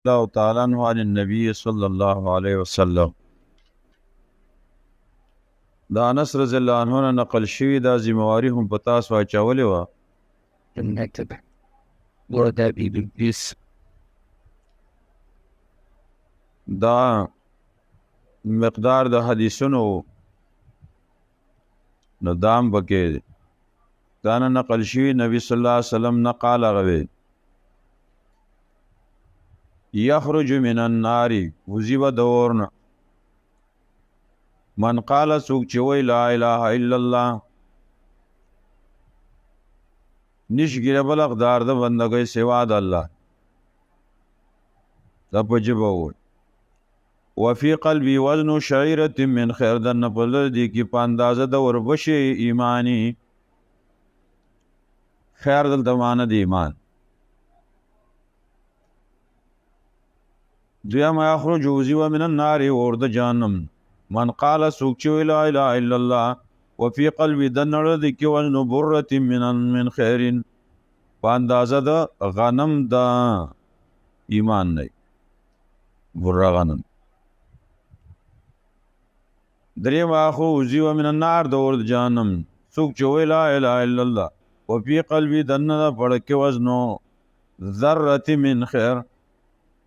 الله تعالی عنہ عن النبي صلی الله علیه وسلم. دا انس رضی الله عنه نه نقل شوی، دا ذمہواری هم په تاسو اچولې وه. دا مقدار د حدیثونو نو دام پکې دا نه نقل شوی، نبی صلی الله علیه وسلم نه قال غوي یخرج من النار وزیب دورن من قال سوک چې وی لا اله الا الله، نشګره بل اقدار د بندګۍ سوا د الله، دا په ژبه وویل. وفي قلبي وزن شعیرة من خیر، د نه په زړه دي کې په اندازه د وربشې ایماني خیر، دلته معنی د ایمان. دویم یخرج وزي من النار اور د جهنم من قال څوک چې وی لا اله الا الله وفي قلبي د نړه دي کې وزن برة من خیر، په اندازه د غنم د ایمان نه، بره غنم. دریم اخو وزي من النار د اور د جهنم څوک چې وی لا اله الا الله وفي قلبي د نړه پړ کې وزن ذرة من خیر،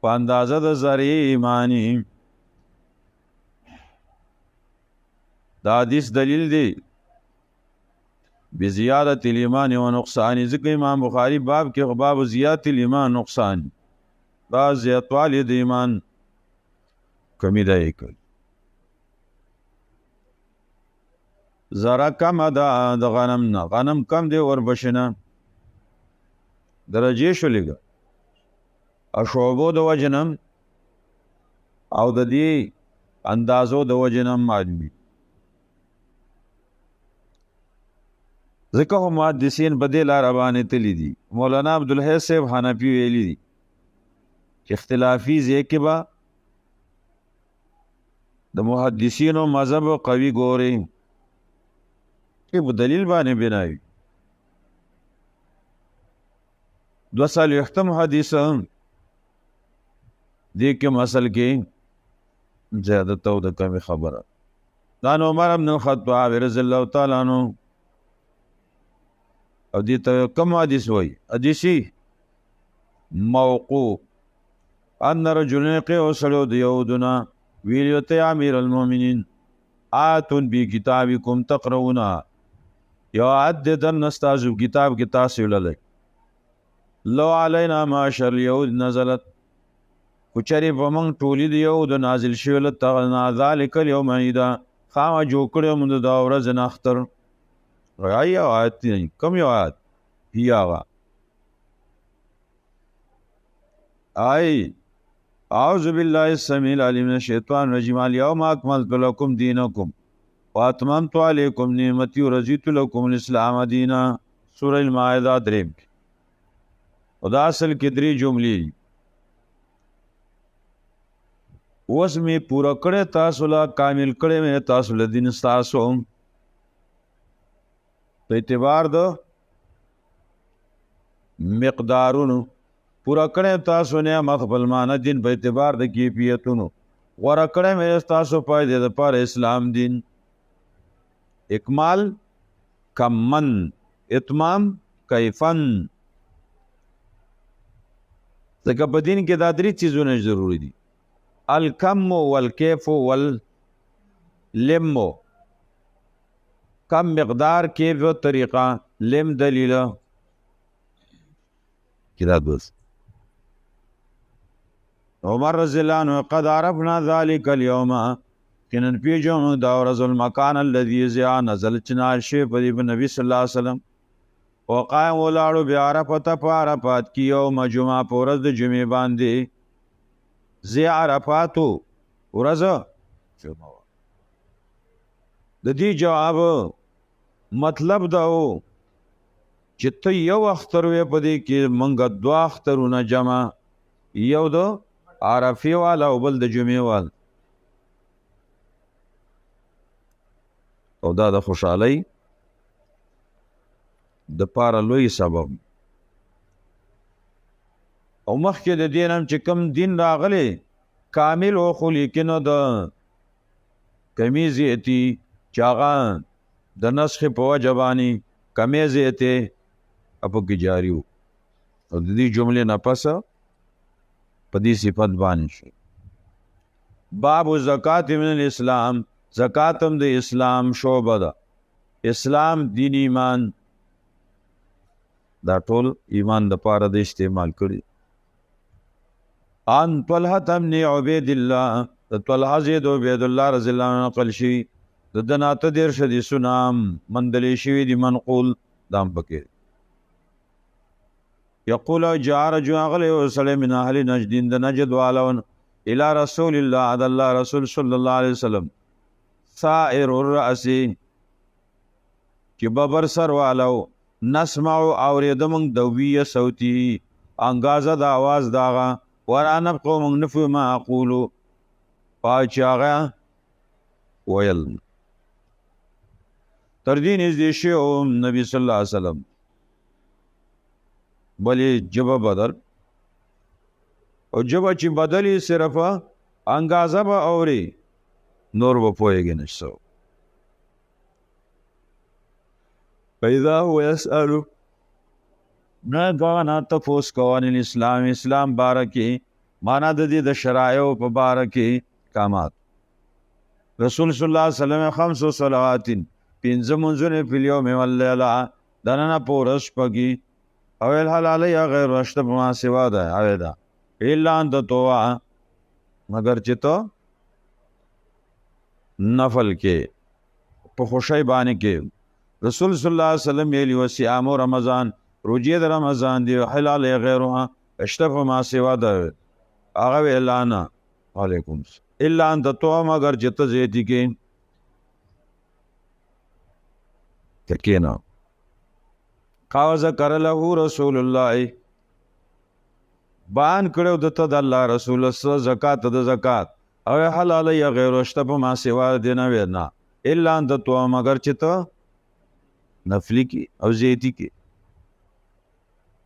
په اندازه د ذرې ایمانی. دا حدیث دلیل دی بزیادت الایمان و نقصان، ځکه امام بخاری باب کې باب زیادت الایمان نقصان، با زیاتوالی د ایمان کمی ده کړ. ذره کم ده د غنم نه، غنم کم دی وربشنه درجې شو لګه شعبو د وجنم او د دې اندازو د وجنم معلومي. ځکه هم محدثین په دې لاره باندې تللي دي. مولانا عبدالحی صاحب حنفي ویلي دي چې اختلافي ځای کې به د محدثینو مذهب قوي ګوري، چې په دلیل باندې بنا وي. 240 حدیث دې کې مسل کې زیادت او د کمی خبره. دا نو عمر بن الخطاب رضی الله تعالی عنہ او دې ته کوم حدیث وای، حدیثي موقوف. ان رجل قیو سړو د یهودونه ویلیو ته امیر المؤمنین آتون بی کتابکم تقرؤنا، یو آیت دې دننه ستاسو کتاب کې تاسو ولولئ. لو علینا معاشر اليهود نزلت، کچری په موږ ټولي د یهودو نازل شوی لتغنا ذلک اليوم عیدا، خامه جوړ کړی موږ دا ورځ نه اختر. راي یو آیت دی، کوم یو آیت؟ هي هغه آی اعوذ بالله السميع العليم من الشيطان الرجيم اليوم اكملت لكم دينكم واتممت عليكم نعمتي ورضيت لكم الاسلام دينا، سورة المائده دریم کې. او دا اصل کې درې جملې دي. اوس مې پوره کړی تاسو له، کامل کړی مې تاسو له دین ستاسو په اعتبار د مقدارونو، پوره کړی تاسو نعمت خپل معنی دین په اعتبار د کیفیتونو، غوره کړی مې ستاسو فایدې دپاره اسلام دین. اکمال کمن، اتمام کیفن. ځکه په دین کې دا درې څیزونه ضروري دي، الکم والکیف واللم. کم مقدار، کیف طریقه، لم دلیل. کې دا دوست عمر رضی الله عنه قد عرفنا ذلك اليوم، کنن پیجو دا ورځ المکان الذي زیا نزل چنار شی په دې نبی صلی الله علیه وسلم وقایم ولاړو بیا عرفه په عرفات کې یوم جمعه په ورځ د جمعې باندې، زی عرفاتو ورځ جمعه. د دې جواب مطلب دا و چې ته یو اختر وې په دې کې مونږ دوه اخترونه جمع، یو د عرفې والا او بل د جمعې والا، او دا د خوشحالۍ د پاره لوی سبب. او مخکې د دین هم چې کوم دین راغلی کامل و، خو لیکن د کمی زیاتی چې هغه د نسخ په وجه باندې کمی زیاتی په کې جاري و، او د دې جملې نه پس په دې صفت باندې شو. باب زکات من الاسلام، زکات هم د اسلام شعبه ده. اسلام دین ایمان، دا ټول ایمان د پاره د استعمال کړي. عن طلحة بن عبید الله، د طلحه زید عبید الله رضی الله عنه نقل شوي، د ده نه 38 حدیثونه هم مندلې شوي دي، منقول دام پکې. یقول جاء رجل، غلی یو سړی من اهل نجد، د نجد والون، الی رسول الله، د الله رسول صلی الله علیه وسلم، ثائر الرأس، چې ببر سر والو، نسمع اورېده موږ دویه صوتي، انګازه د اواز داغه، ولا نبقو موږ نفو ما اقولو، پای چې هغه ویل. تر دې نږدې شوی و نبي صلی الله علیه وسلم، بلې ژبه بدل، او ژبه چې بدلې صرف انګازه به اوري، نور به پوهېږي نه څه. فإذا هو يسأل، نه دغه نه تپوس کوه عن الاسلام، اسلام باره کې، معنا د دې د شرایعو په باره کې کامات. رسول صلی الله علیه وسلم خمس صلوات، پنځه مونځونه فی الیوم واللیله، دننه په ورځ شپږي، او الحل علی غیر رشته په ما سوا ده او ده الا ان تطوع، مګر چې ته نفل کې په خوشی باندې کې. رسول صلی الله علیه وسلم ویلي وصیام رمضان، روژې د رمضان دی، حلال غیرها، اشته په ما سوا ده. هغه ویل نه علیکم الا ان تطوع، مګر چې ته زیاتي کې ته کښېنه. قال ذکر له رسول الله، بیان کړو د ته د الله رسول صلی زکات د زکات، او حلال یا غیر اشته په ما سوا دی نه وینا الا ان تطوع، مګر چې ته نفلی کی او زیتی کی.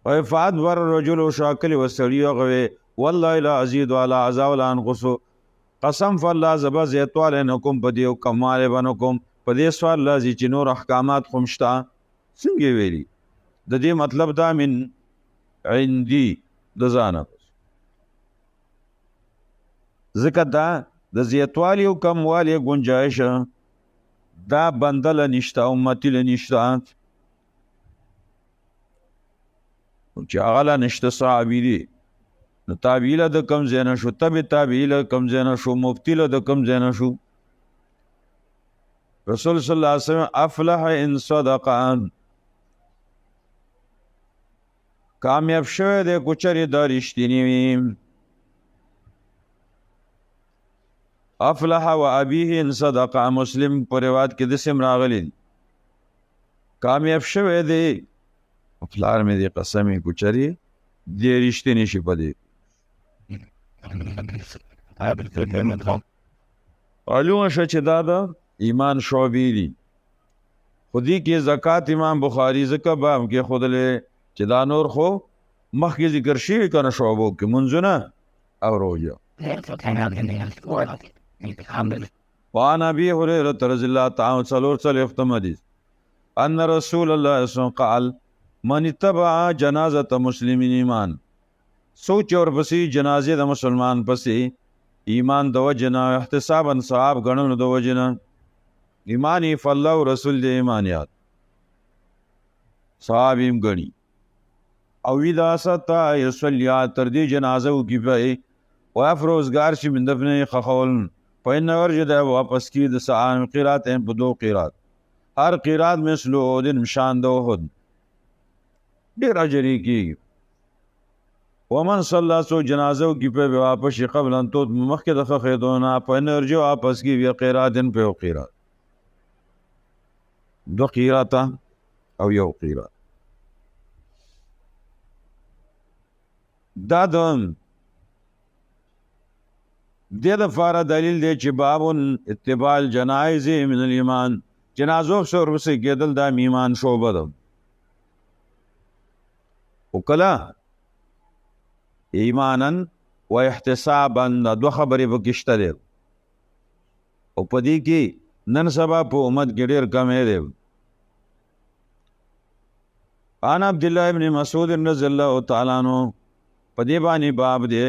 او فاد ور رجل شاکل وسړی غوي، والله لا ازيد ولا عزا ولا انقص، قسم فالله زبا زیتواله نکوم پدې او کمال بنکوم پدې. سوال لازم چې نور احکامات خو شته څنګه ویلي؟ د دې مطلب دا من عندي د ځانه، ځکه دا د زیاتوالي او کموالي گنجایش دا بنده له نشته، امتي له نشته، چې هغه له نشته صحابي دی، نو تابعي له د کوم ځای نه شو، تبع تابعي له کوم ځای نه شو، مفتي له د کوم ځای نه شو. رسول صلی الله علیه وسلم افلح ان صدق، کامیاب شوی دی کوچرې دا رښتینی وي. افلح و ابیه ان صدق، مسلم په روایت کې داسې هم راغلي دي، کامیاب شوی دی پلار مې دې قسمې کوچرې دې رښتینی شي په دې. معلومه شوه چې دا د ایمان شعبې دي. خو دې کې زکات امام بخاري ځکه باب کې ښودلی چې دا نور خو مخکې ذکر شوي که نه شعبو کې، مونځونه او روژه. وعن ابي هريره رضی الله تعالی عنہ، څلور څلوېښتم حدیث، ان رسول الله صلی الله علیه وسلم قال من اتبع جنازه مسلم ایمان، څوک چې ورپسې جنازې د مسلمان پسې ایمان د وجې نه، احتسابا ثواب ګڼلو د وجې نه، ایمان یې فالله او رسول دی ایمان یاد ثواب یې هم ګڼي، او اذا ستا یصلي، تر دې جنازه وکړي پرې وایف روزګار شي من دفنه ښخول، فإن ورجه دی واپس کړي د سعان قیرات په دوو قیرات، هر قیرات مثل احد شان د احد، ډېر اجر یې کېږي. ومن صلی څوک جنازه وکړي پرې بیا واپس شي قبل ان توت، مخکې د ښخېدو نه، فإن ورجه واپس کړي بیا قیرات په یو قیرات، دوه قیراته او یو قیرات. دا د دې دپاره دلیل دی چې باب اتباع الجنایز من الایمان، جنازو پسې ورپسې کېدل دا ایمان شعبه ده. خو کله ایمانا و احتسابا، دا دوه خبرې پکې شته دی. او په دې کې نن سبا په امت کې ډېر کمی دی. عن عبد الله ابن مسعود رضی الله تعالی عنہ، په دې باندې باب دی،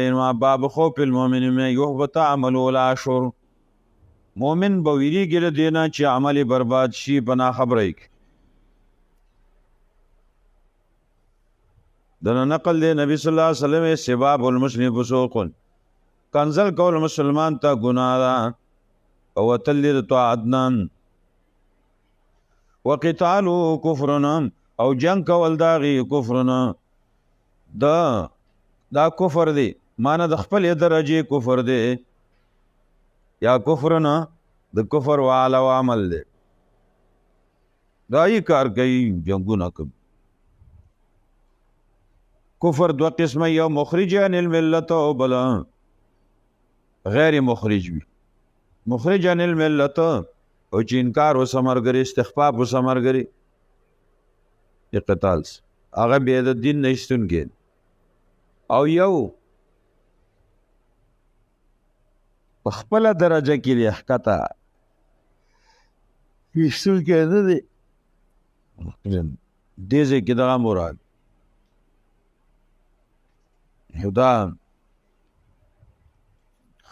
باب خوف المؤمن من یحبط عمله ولا شعور. مؤمن به ویریږي له دې نه چې عمل یې برباد شي په ناخبرۍ کې. دنه نقل دی نبی صلی الله علیه وسلم، سباب المسلم فسوق، کنزل کول مسلمان ته ګناه ده او وتل دې د طاعت نه. وقتالو کفرنا، او جنگ کول د هغې کفرنا، دا کفر دی، معنی د خپلې درجې کفر دی، یا کفرنا د کفر والا عمل دی. دا یې کار کوي، جنگونه کوي. کفر دوه قسمه، یو مخرج عن الملت او بل غیر مخرج وي. مخرج عن الملت او چې انکار وسمرګري، استخفاف وسمرګري، قتال هغه بیا د دین نه ایستونکی. او یو په خپله درجه کې دی ښکته ایستونکی نه دی. دې ځای کې دغه مراد دا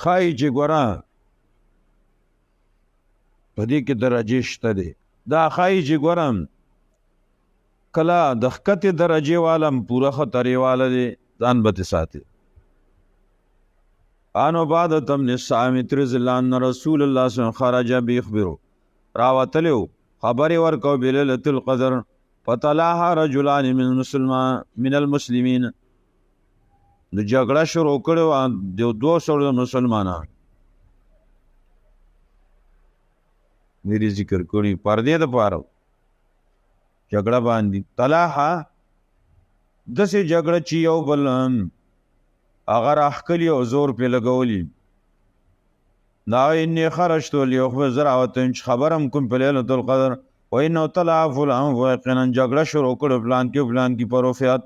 ښایي چې ګوره په دې کې درجې شته دی. دا ښایي چې ګوره کله د ښکتې درجې والا هم پوره خطرې والا دی، ځان به ترې ساتي. عن عبادة بن الصامت رضی الله عنه رسول الله صلی الله علیه وسلم خرج بيخبرو، راوتلی و، خبر یې ورکړ بلیلة القدر، فتلاها رجلان من المسلمان من المسلمین. نو جګړه شروع کړې وه د دوو سړو مسلمانانو، میرې ذکر کړي پردې دپاره جګړه باندې. تلاحه داسې جګړه چې یو بل هغه راښکلي او زور پرې لګولي. دا انی خرجت لیخبر، زه راوتم چې خبر هم کوم په لیلة القدر، وانه طلع فلان، یقینا جګړه شروع کړو فلان کې فلان کې، پروفیات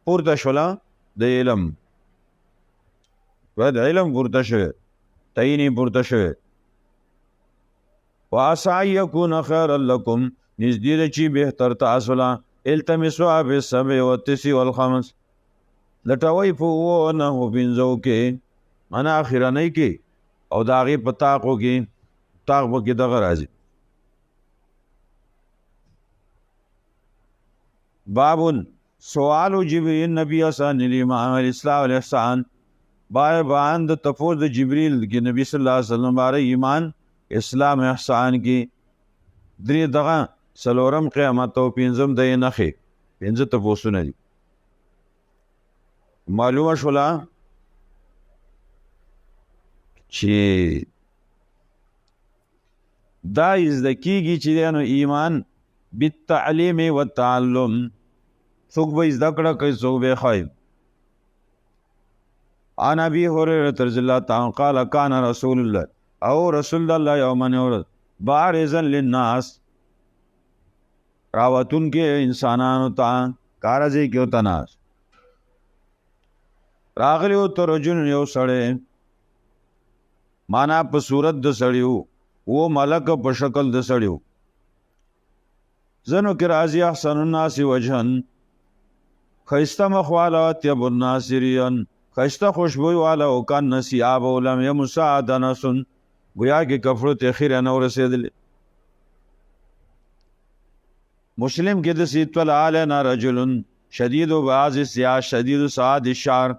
پورته شوله د علم، باید علم پورته شوی، تعین یې پورته شوی. وعسى ان يكون خيرا لكم، نږدې ده چې بهتر تاسو له. التمسوها في السبع والتسع والخمس، لټوئ په اوو نهو پنځو کې، معنا اخرنۍ کې، او د هغې په طاقو کې، طاق پکې دغه راځي. باب سوال جبريل نبی حسن الایمان والاسلام والاحسان، باب بیان د تپوس د جبريل کې نبی صلی الله علیه وسلم باره ایمان اسلام احسان کې درې دغه، څلورم قیامت او پنځم د نښې، پنځه تپوسونه دي. معلومه شوله چې دا زده کېږي چې دی نو ایمان بالتعلیم والتعلم، څوک به زده کړه کوي، څوک به ښایي. عن ابي هريره رضی الله تعالی عنہ قال كان رسول الله، او رسول الله یوما ورځ بارزا للناس، راوتونکي انسانانو ته کارځي کې ورته ناست راغلی و. ته رجل یو سړی، معنا په صورت د سړی و، ملک په شکل د سړی و. ځینو کې راځي احسن الناس وجها، ښایسته مخ والا، اطیب الناس ریحا، ښایسته خوشبوی والا، او کان ثیابه لم یمسها دنس، ګویا کې کپړو ته خیره نه ورسېدلې. مسلم کې د طلع علینا رجل شدید بیاض الثیاب شدید سواد الشعر،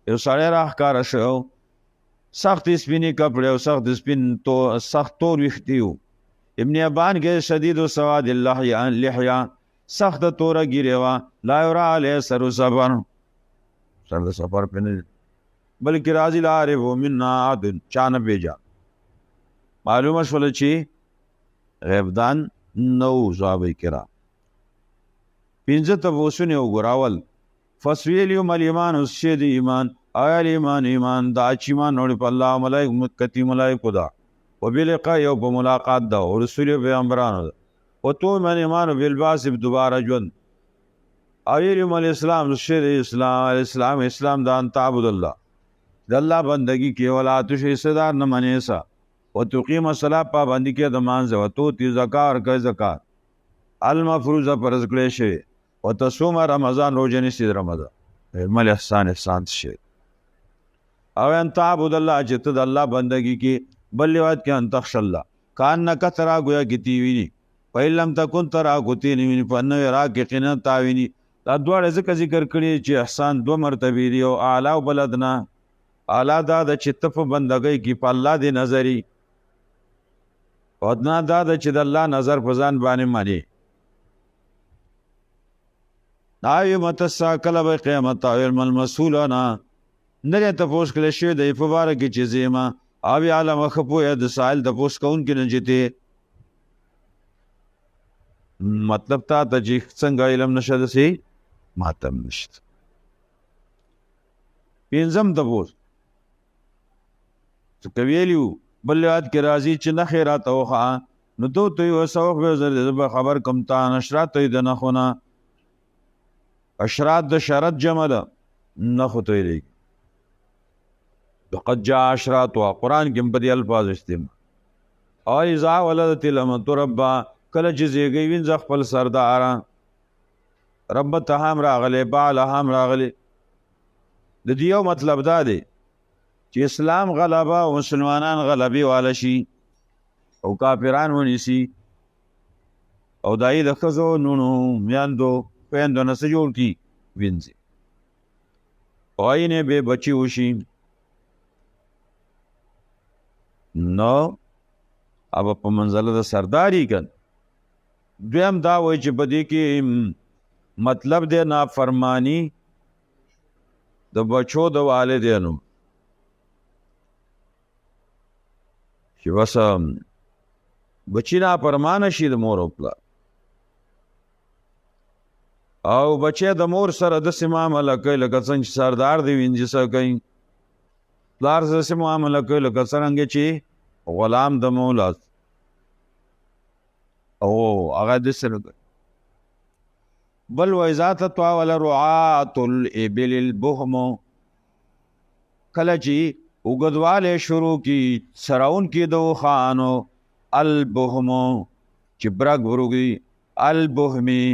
یو سړی راښکاره شو، سخت سپینې کپړې او سخت سپین تو سخت تور ویښتي وو. ابن حبان کې شدید سواد اللحیه، سخت توره ږیره وه، لا یرا علیه اثر سفر، سر د سفر پرې نه، بلکې راځي لا یعرفه منا احد، چا نه پېژا. معلومه شوله چې غیبدان نه وو صحابه کرام. پنځه تپوسونه وګوره. اول فسویل یوم الایمان، اوس چې د ایمان، آیا ایمان ایمان دا چې ایمان وړي په الله ملائک کتی ملائکو ده، وبلقاء یو په ملاقات ده، او رسول پیغمبرانو ده، او تو من ایمان بالبعث دوباره ژوند. او ویلي مل اسلام شر اسلام الاسلام اسلام دا ان تعبد الله، د الله بندگی کې، ولا تشرک صدار نه منې سا، وتقیم الصلاة پابندی کې د مانځه، وتوتی زکات ورکوي زکات المفروضه فرض کړی شوی، وتصوم رمضان روزه نیسي د رمضان. مل احسان احسان څه شی؟ او ان تعبد الله چې ته د الله بندگی کې. بل روایت کې ان تخش الله کانک ترا گویا کې تی ویني، فإن لم تکن ترا کو تی نه ویني فإنه یراک یقینا تا ویني. دا دواړه ځکه ذکر کړي چې احسان دوه مرتبې دي، او اعلی او بل ادنا. اعلی دا ده چې ته په بندګۍ کې په الله دې نظري، او ادنا دا ده چې د الله نظر په ځان باندې منې. آیو متسا کله به قیامت او علم المسؤول نه نه دی تپوس کړی شوی دی په باره کې چې زیمه او عالم ښه پوهه د سائل تپوس کوونکي نه چې ته مطلب تا ته چې څنګه علم نشه دسې ماتم نشته. پنځم تپوس څه ویلي وو، بل روایت کې راځي چې نښې راته وښیه، نو ته ورته ووایه څه وخت به زه به خبر کړم تا نشرات ته د نښو نه. اشرات د شرط جمع ده، نښو ته ویل کېږي. لقد جاء اشراتها، قرآن کې هم په دې الفاظ استعمال. او اذا ولدت الامة ربها، کله چې زیږوي وینځه خپل سردار، رب ته هم راغلی، بعل هم راغلی. د دې یو مطلب دا دی چې اسلام غلبه او مسلمانان غلبې واله شي او کافران ونیسي، او دای د ښځو نونو میندو خویندو نه څه جوړ کړي، وینځي، او عینې بې بچي وشي. نو هغه په منزله د سرداري کړ. دویم دا وایي چې په دې کې مطلب دی نافرمانی د بچو د والدینو، چې بس بچی نافرمانه شي د مور او پلار، او بچی د مور سره داسې معامله کوي لکه څنګه چې سردار دی وینځي سره کوي، پلار سره داسې معامله کوي لکه څرنګه چې غلام د مولا او هغه داسې نه کوي. بل وإذا تطاول رعاة الإبل البهم، کله چې اوږدوالی شروع کی څرونکي د اوښانو، البهم چې برګ برګ دي، البهمي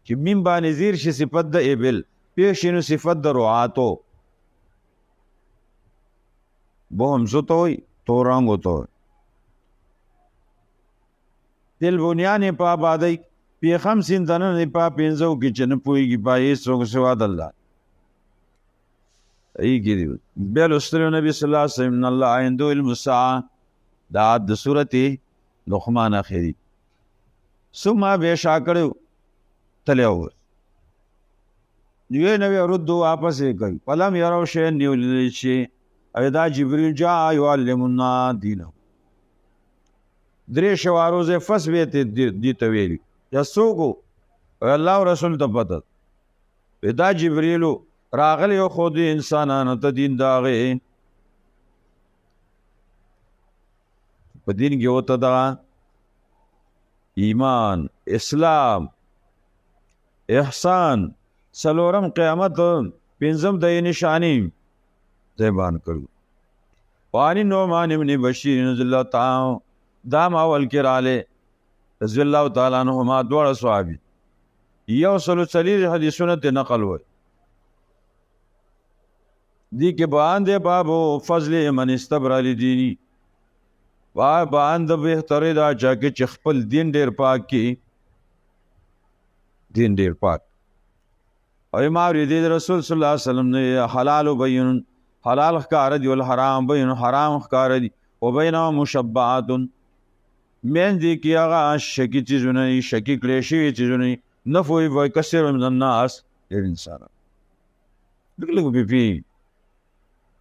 چې میم باندې زیر شي صفت د ابل، پېښ شي نو صفت د رعاتو. بهم څه ته وایي؟ تور رنګ ورته وایي. دل بنیان یې په آبادۍ پې خمسین دننه یې په پنځو کې چې نه پوهېږي په هېڅوک سوا د الله. ای کې دی بیا لوستلو نبی صلی الله علیه وسلم ان الله عنده علم الساعه، دا د سورت لقمان اخري ثم بیا شا کړو تلی و یوې نوې ردو واپس یې کوي، فلم یرو شیئا نیولی شي، او دا جبریل جاء یعلمنا دینه. درې شواروزه فس به ته دې ته ویلي یا څوک و؟ الله او رسول ته پته. دا جبریل راغلی خو دې انسانانو ته دین د هغې په دین کې ورته دغه ایمان، اسلام، احسان، څلورم قیامت، پنځم د یې نشانې دی بیان کړو. وعن نعمان بن بشیر رضی الله تعالی دا ما اول کې راغلی رضی الله تعالی عنهما، دواړه صحابي یو سلو څلېرویشت حدیثونه ترې نقل وای. دې کې بیان دی باب فضل من استبرأ لدیني، بیان د بهترۍ دا چا کې چې خپل دین ډېر پاک کړي، دین ډېر پاک. او ما اورېدی د رسول صلی الله علیه وسلم نه حلال بین، حلال ښکاره دي، والحرام بین، حرام ښکاره دي، وبینهما مشبعات، مین دي کې هغه شکي څیزونه دي، شکي کړی شوي څیزونه دي، نه پوهېږي وایي کثیر من الناس، ډېر انسانان لږ لږ پرې پوهېږي.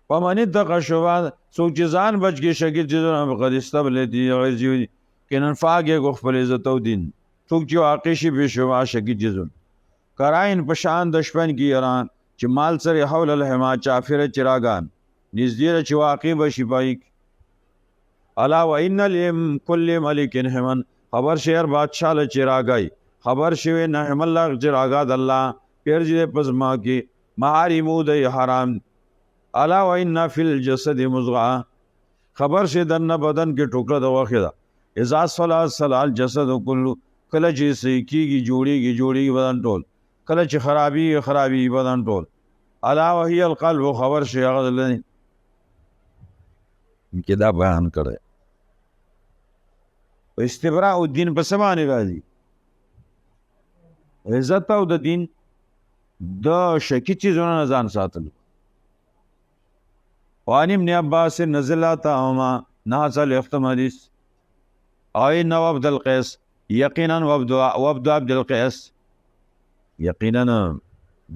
فمن اتقى الشبهات، څوک چې ځان بچ کړي شکي څیزونه، فقد استبرأ لدینه، یقیناً پاک یې کړو خپل عزت او دین. څوک چې واقع شي بې شبهه شکي څیزونه، کراین په شان د شپن کې ایران چې مال سره حول الحما چافره چراغان نږدې ده چې واقع به شي پای کې. الا وان لکل ملک حمن، خبر شي هر بادشاه له چراغای خبر شوی نعم الله چې راګا د الله پیرځي په زما کې محارمو د حرام. الا وان فی الجسد مضغه، خبر شي دنه بدن کې ټوکړه د غوښې ده. اذا صلح صلح الجسد كله، کله چې صحیح کیږي جوړیږي جوړیږي بدن ټول، کله چې خرابي خرابي بدن ټول. الا وهي القلب، خبر شي هغه لنی کې دا بیان کړی. استبراء الدین په څه باندې راځي؟ عزت او د دین د شکی چیزونو نه ځان ساتل. وعن ابن عباس نزل تاهما نازل اختم حدیث. او ان وفد القیس، یقینا وفد عبد القیس، یقینا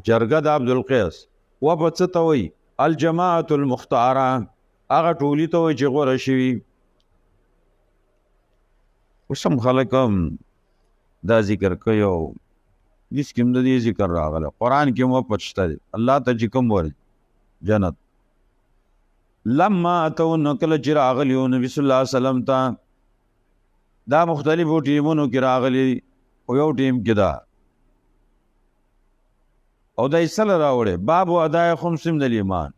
جرګه د عبد القیس. وفد څه ته وایي؟ الجماعة المختاره، هغه ټولي ته وایي چې غوره شوي. اوس هم خلک هم دا ذکر کوي او هیڅ کې هم د دې ذکر راغلی، قرآن کې هم وفد شته دی، الله ته چې کوم ورځي جنت. لما اتو، نو کله چې راغلي وو نبي صلی الله علیه وسلم ته، دا مختلفو ټیمونو کې راغلي، خو یو ټیم کې دا او دا یې څه راوړی؟ باب اداء خمس من الایمان،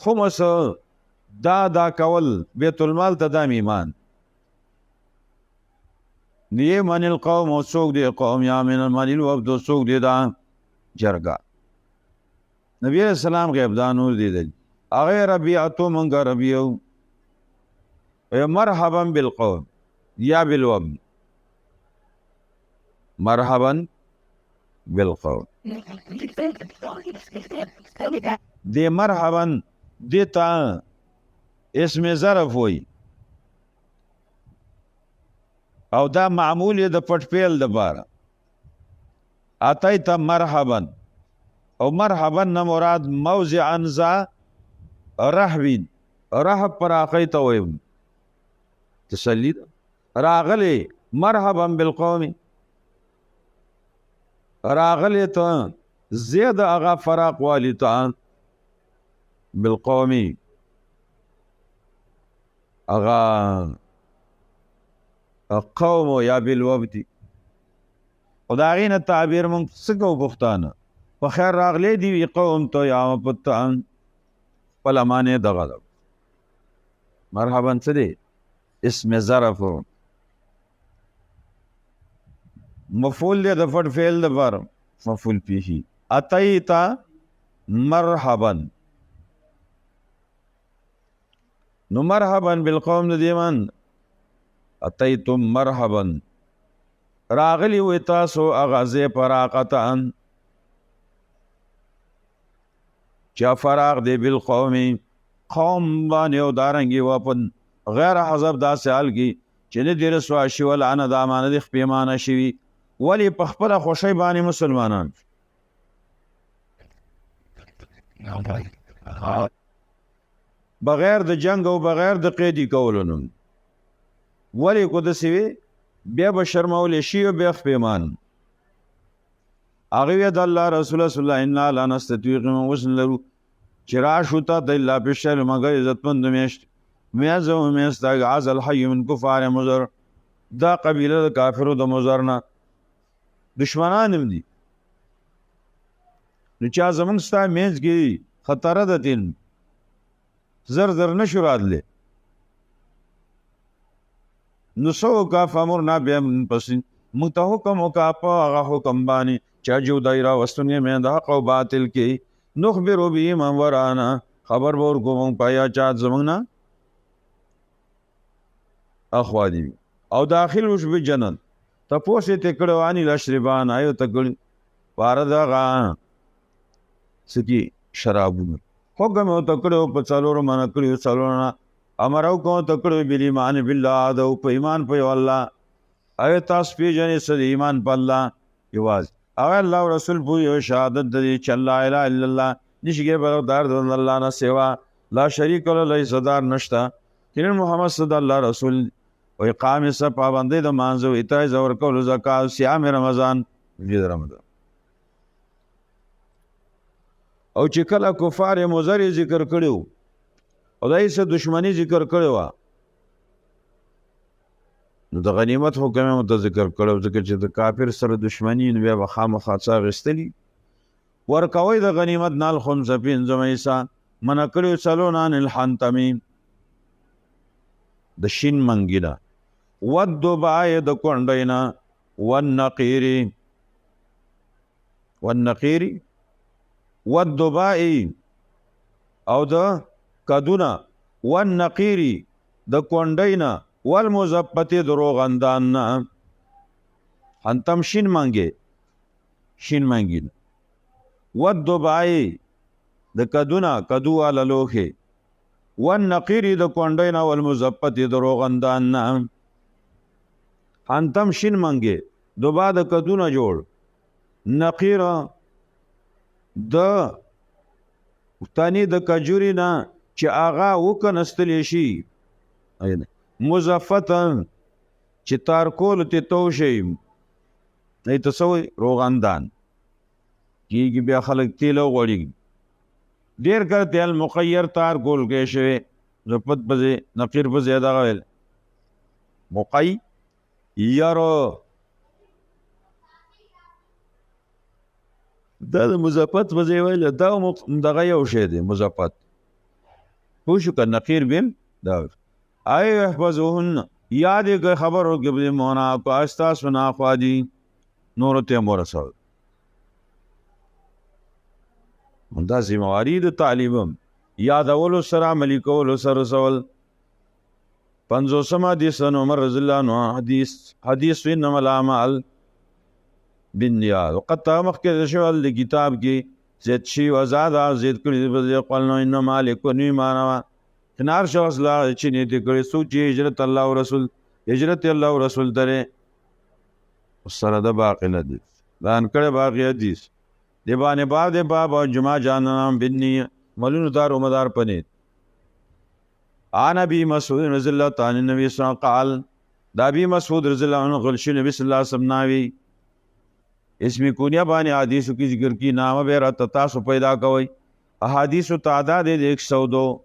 خمس دا دا کول بیت المال ته دا ایمان. دی من القوم او څوک دی قوم، یا من من الوفد او څوک دی دا جرګه. نبی علیہ السلام غیب دا نور دی دی هغه ربیعتو مونږ ربیعو. مرحبا بالقوم یا بالوفد، مرحبا بالقوم. دی مرحبا دیتا اسم ظرف وای او دا معمول د پټ پیل د پاره. اتیت مرحبا، او مرحبا نه مراد موضعا ذا رحب، رحب پراخی ته وایم، تسلی ده. راغلی مرحبا بالقوم، راغلی ته زید هغه فراق والی ته بالقوم، هغه قوم یا بالوفد. او د هغې نه تعبیر مونږ څه کوو پښتانه؟ په خیر راغلی دی وي قوم ته یا په خپله معنی دغه ده. مرحبا څه دی؟ اسم ظرف مفعول دی د فټ فعل دپاره، مفعول فيه. اتیت مرحبا، نو مرحبا بالقوم د دې من اتیتم مرحبا، راغلی وی تاسو هغه ځای فراقتا، چا فراغ دی بالقوم قوم باندې او دارنګې وپن غیر حذف داسې حال کې چې نه دې رسوا شي ولا نه دا معنی دې خپېمانه شوي، ولې په خپله خوښۍ باندې مسلمانان بغیر د جنگ او بغیر د قیدی کولو نوم، ولې کو داسې وي بیا به شرمولی شي او بیا خپېمان. هغه وی د الله رسول صلی الله انا لا نستطيع موږ وس نه لرو چې راشو تا ته الا په شهر مګر عزتمند میاشت میاز او میاشت عز الحي من کفار مضر، دا قبیله د کافرو د مضر نه دشمنان هم دي، نو چا زمونږ ستا منځ کې خطره ده تین زر زر نه شو راتلی، نو څه وکړه؟ فامرنا بیا پسې موږ ته حکم وکړه په هغه حکم باندې چې جدایي راوستونکی مې د حق او باطل کې، نخبرو به من ورانا، خبر به ورکړو موږ په یا چا زموږ نه اخوا دي وي. او داخل وشو به جنت، تپوس یې ترې کړی واني الاشربان، آیو ته کړي پاره د هغه څه کې شرابونو، حکم یې ورته کړی و په څلورو منع کړي وو، څلورو نه امر حکم ورته کړی و بالایمان بالله، د په ایمان په یو الله. آیا تاسو پېژنئ څه د ایمان په الله؟ یوازې هغه الله او رسول پوه یو شهادت د دې چې الله اله الا الله، نشي کېدای بل دار د الله نه سوا، لا شریک له، له صدار نشته، کینن محمد صلی الله رسول، او اقام سه پابندۍ د مانځه، ایتای ز ورکولو، زکات، صيام رمضان، روژې د رمضان. او چې کله کفار مضر ذکر کړي وو او د یې څه دښمني ذکر کړې وه، نو د غنیمت حکم یې ورته ذکر کړی، ځکه چې د کافر سره دښمني نو بیا به خامخا څه اخیستلي. ورکوئ د غنیمت نه الخمس پنځمه حصه، منع کړي څلور عن الحنتمي د شین منګي نه، والدبای د کونډۍ نه، والنقیري والنقیري والدبای او د کدونه، والنقیري د کونډۍ نه، والمزپتې د روغندان نه. حنتم شین منګی، شین منګي نه، والدبای د کدونه، کدو والا لوښی، والنقیري د کونډۍ نه، والمزپتې د روغندان نه. حنتم شین منګی، دبا د کدونه جوړ، نقیر د تنې د کجوري نه چې هغه وکنستلی شي، مزفت چې تارکول ته تو شي، دی ته څه وایي؟ روغندان کېږي. بیا خلک تیل وغوړېږي ډېر کله تیل مقیر تار کول کې شوی، زفت په ځای نقیر په ځای دغه ویل مقیر. دا د مزفت په ځای ویل، دا دغه یو شی دی مزفت، پوه شو که نقیر بیم دا ای احفظوهن یاد یې کړئ خبر ورکړئ په دې معنا که ستاسو نه اخوا دي نورو ته هم ورسوئ. دا ذمهواري د تعلیم هم یادولو سره عملي کولو سره رسول. پنځوسم حدیث عمر رضی الله عنه حدیث حدیث انما الاعمال بالنیات. وقد مخکې شول د کتاب کې زید شي وزاد زید کړي په دې قول نو انما لکل ما نوى. کنار شخص لا چې نیت کړي څوک چې هجرت الله او رسول هجرت الله او رسول درې سره د باقی نه دي بیان کړی باقی حدیث دی باندې باب دی باب او جمعه جانم بالنیه ملونو دار او مدار پنیت. عن ابي مسعود رضی الله تعالی النبي صلی الله علیه وسلم قال، دا ابي مسعود رضی الله عنه غل شي نبی صلی الله علیه وسلم ناوي اسم کونیه باندې حدیثو کې ذکر کی نامه به راته تاسو پیدا کوئ. احادیثو تعداد یې 102.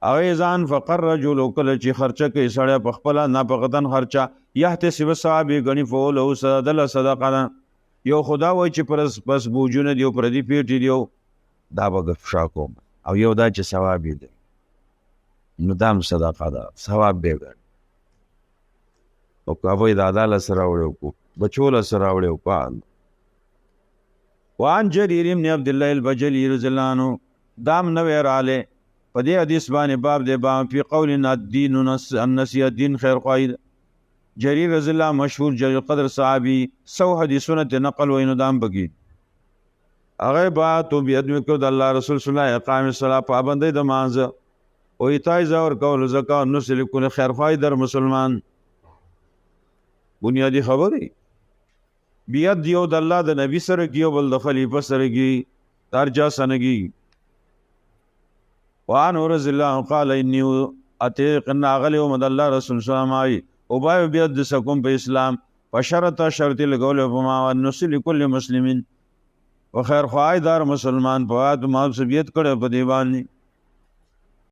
هغه ځان فقر رجل کله چې خرچه کوي سړی په خپله نفقتن خرچه یحتسب ثواب یې ګڼي فهو له دله صدقه ده. یو خدا وایي چې پرس پس بوجونه دي او پردي پیټي دي دا به ګفشا کوم، او یو دا چې ثواب یې دی نو دا هم صدقه ده، ثواب به یې ګڼي. او که هغوی دادا له سره راوړی او بچو له سره راوړی او وعن جرير بن عبد الله البجلي رضی الله عنه دام نوې راغلی په دې حدیث باندې باب دی باب فی قول الدین النصیحة دین خیر خواهي ده. جریر رضی الله مشهور جلیل قدر صحابي سو حدیثونه ته نقل وایي نو دام پکې هغه بات بیعت مې کړو د الله رسول صلی الله اقام الصلاة پابندۍ د مانځه او ایتای زور کول زکات نص لکل خیر خواهي در مسلمان بنیادي خبرې بیعت یو د الله د نبی سره کی او بل د خلیفہ سره کی تر چا سره کی. وعن رضی الله عنه قال انی اتیق ناغلی ومد الله رسول صلی الله علیه وسلم او بای بیعت د سکم په اسلام فشرط شرط لګول په ما نص لكل مسلمین او خیر خواهی دار مسلمان په وات ما بیعت کړو په دی باندې.